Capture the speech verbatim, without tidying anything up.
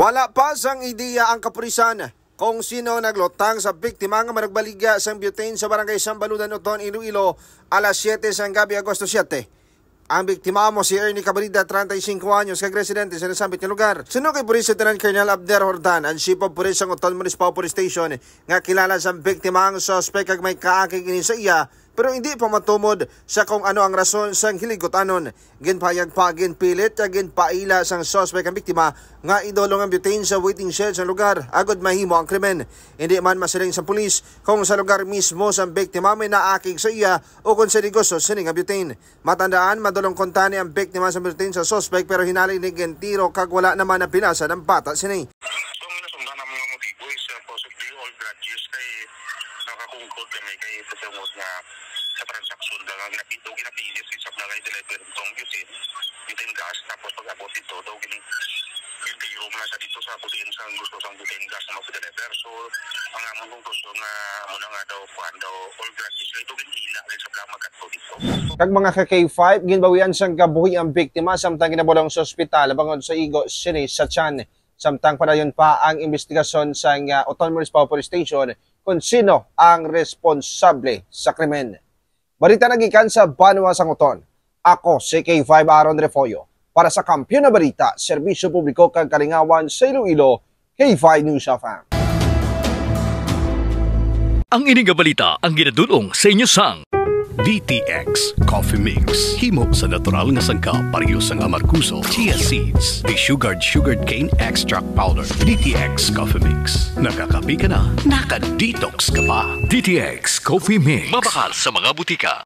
Wala pa sang ideya ang kapulisan kung sino naglutang sa biktima nga manugbaligya sang butane sa barangay Sambaludan, Oton, Iloilo, alas siyete sang gabi, Agosto siyete. Ang biktima amo si Ernie Cabrida, treinta y cinco anyos, kag residente sa nasambit nga lugar. Suno kay Police Lieutenant Colonel Abner Hordan, ang Chief of Police sang Oton Municipal Police Station, nga kilala sang biktima ang suspek kag may kaakig ini sa iya, pero hindi pa matumod sa kung ano ang rason sang hiligutanon. Ginpahayag pa, ginpilit kag ginpaila sang suspek ang biktima nga idulong ang butane sa waiting shed sa lugar agod mahimo ang krimen. Hindi man masiling sang pulis kung sa lugar mismo sang biktima may naakig sa iya o kung sa negosyo sini nga butane. Matandaan, madulong kuntani ang biktima sa butane sa suspek, pero hinali ni gintiro kag wala naman napinasan ang bata sini. So, ang ginasumdan namon nga motibo is, uh, possibly all grudges kay nakakungkod kami kay ito sa nga sa transaksyon lang ang ginapito, ginapili sa isang nga i-deliver itong butane, butane gas, tapos pag-abot dito, daw gini-, gintiro mo lang sa dito sa butane, sa gusto sang butane gas na mag-deliver. So, ang among konklusyon nga amo na nga daw, kuan daw, all grudges. So, ito gintila lang sa mga magkadto dito. Kag mga ka-K five, ginbawian sang kabuhi ang biktima samtang ginabulong sa ospital bangod sa igo sini sa tiyan. Samtang padayon pa ang investigasyon sang, ah, Oton Municipal Police Station kung sino ang responsable sa krimen. Balita nagikan sa banwa sang Oton. Ako si K five Aaron Refollo para sa Kampiyon na Balita, Serbisyo Publiko kag Kalingawan sa Iloilo, K five News F M. Ang ini nga balita ang ginadul-ong sa inyo sang D T X Coffee Mix. Himo sa natural nga sangkap, pareho sang amargoso, chia seeds, desugared sugarcane extract powder. D T X Coffee Mix. Nakakape ka na, naka-detox ka pa. D T X Coffee Mix. Mabakal sa mga butika.